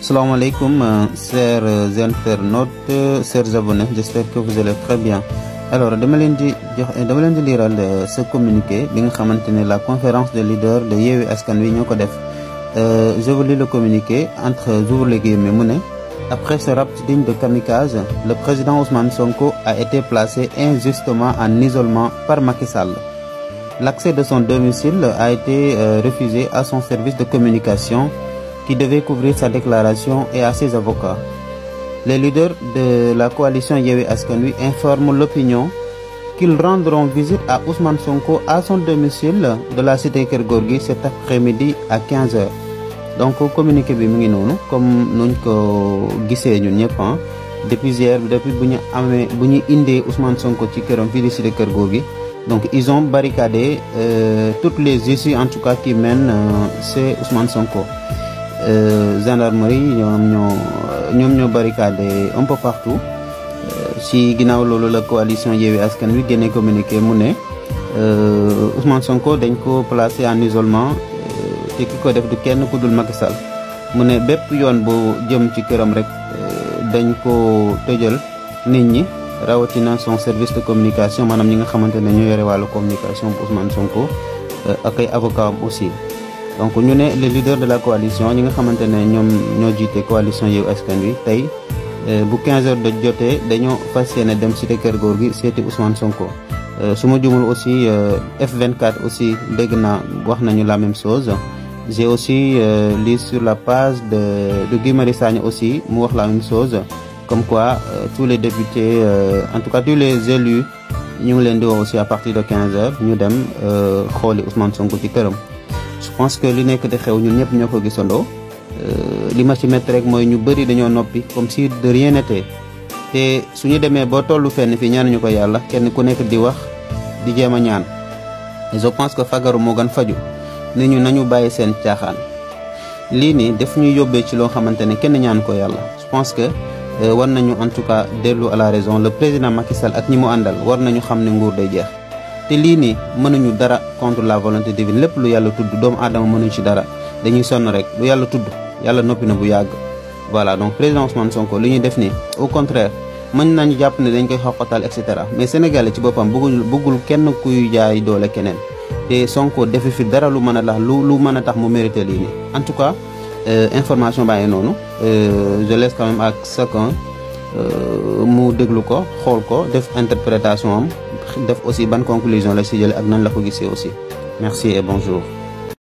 Salam alaikum, chers internautes, chers abonnés, j'espère que vous allez très bien. Alors, dama leen di liral ce communiqué bi nga xamantene la conférence des leaders de Yewwi Askan Wi ñoko def. Je vous lis le communiqué entre j'ouvre les guillemets mu ne après ce rapt digne de kamikaze, le président Ousmane Sonko a été placé injustement en isolement par Macky Sall. L'accès de son domicile a été refusé à son service de communication qui devait couvrir sa déclaration et à ses avocats. Les leaders de la coalition Yewwi Askan Wi informent l'opinion qu'ils rendront visite à Ousmane Sonko à son domicile de la cité Keur Gorgui cet après-midi à 15 h. Donc communiqué bi mu ngi noonu comme nuñ ko gisee ñun ñëpp depuis hier depuis bu ñu indee Ousmane Sonko ci këram fii di cité Keur Gorgui. Donc ils ont barricadé toutes les issues en tout cas qui mènent c'est Ousmane Sonko. Gendarmerie ñoom ñoo barricadé un peu partout ci ginnaaw loolu la coalition Yewwi Askan Wi génne communiqué mu ne Ousmane Sonko dañ ko placé en isolement te ki ko def du kenn ku dul Macky Sall mu ne bépp yoon bu jëm ci këram rek dañ ko tëjal nit ñi rawatina son service de communication maanaam ñi nga xamante ne ñoo yore wàllu communication bu Ousmane Sonko ak ay avocat am aussi. Donc ñu ne les leaders de la coalition ñi nga xamante ne ñoom ñoo jiite coalition Yewwi Askan Wi tey bu 15 h de jotee dañoo fas yéene dem cité Keur Gorgui seeti Ousmane Sonko. su ma jumul aussi F24 aussi dégg naa wax nañu la même chose. J'ai aussi lu sur la page de Guy Marius Sagna aussi mu wax la même chose comme quoi tous les députés en tout cas tous les élus ñu ngi leen di woo aussi à partir de 15 h ñu dem xooli Ousmane Sonko ci këram. Je pense que li nekk di xew ñun ñëpp ñoo ko gisandoo li ma ci métti rek mooy ñu bëri dañoo noppi comme si de rien n'était te suñu demee boo tollu fenn fii ñaanuñu ko yàlla kenn ku nekk di wax di jéem a ñaan. Je pense que fagaru moo gën faju nit ñu nañu bàyyi seen caaxaan lii nii daf ñuy yóbbee ci loo xamante ne kenn ñaan ko yàlla. Je pense que war nañu en tout cas dellu à la raison le président Macky Sall ak ñi mu àndal war nañu xam ne nguur day jeex. te lii nii mënuñu dara contre la volonté divine lépp lu yàlla tudd doomu aadama mënuñ ci dara dañuy sonn rek lu yàlla tudd yàlla noppi na bu yàgg. Voilà donc président Ousmane Sonko li ñuy def nii au contraire mën nañu jàpp ne dañ koy xoqatal et cetera mais Sénégalais ci boppam bëggul kenn kuy jaay doole keneen te Sonko defi fi dara lu mën a tax lu mën a tax mu mérité lii nii. En tout cas information baa ngi noonu je laisse quand même à chacun mu déglu ko xool ko def interprétation am. def aussi ban conclusion la si jële ak nan la ko gisee aussi. Merci et bonjour.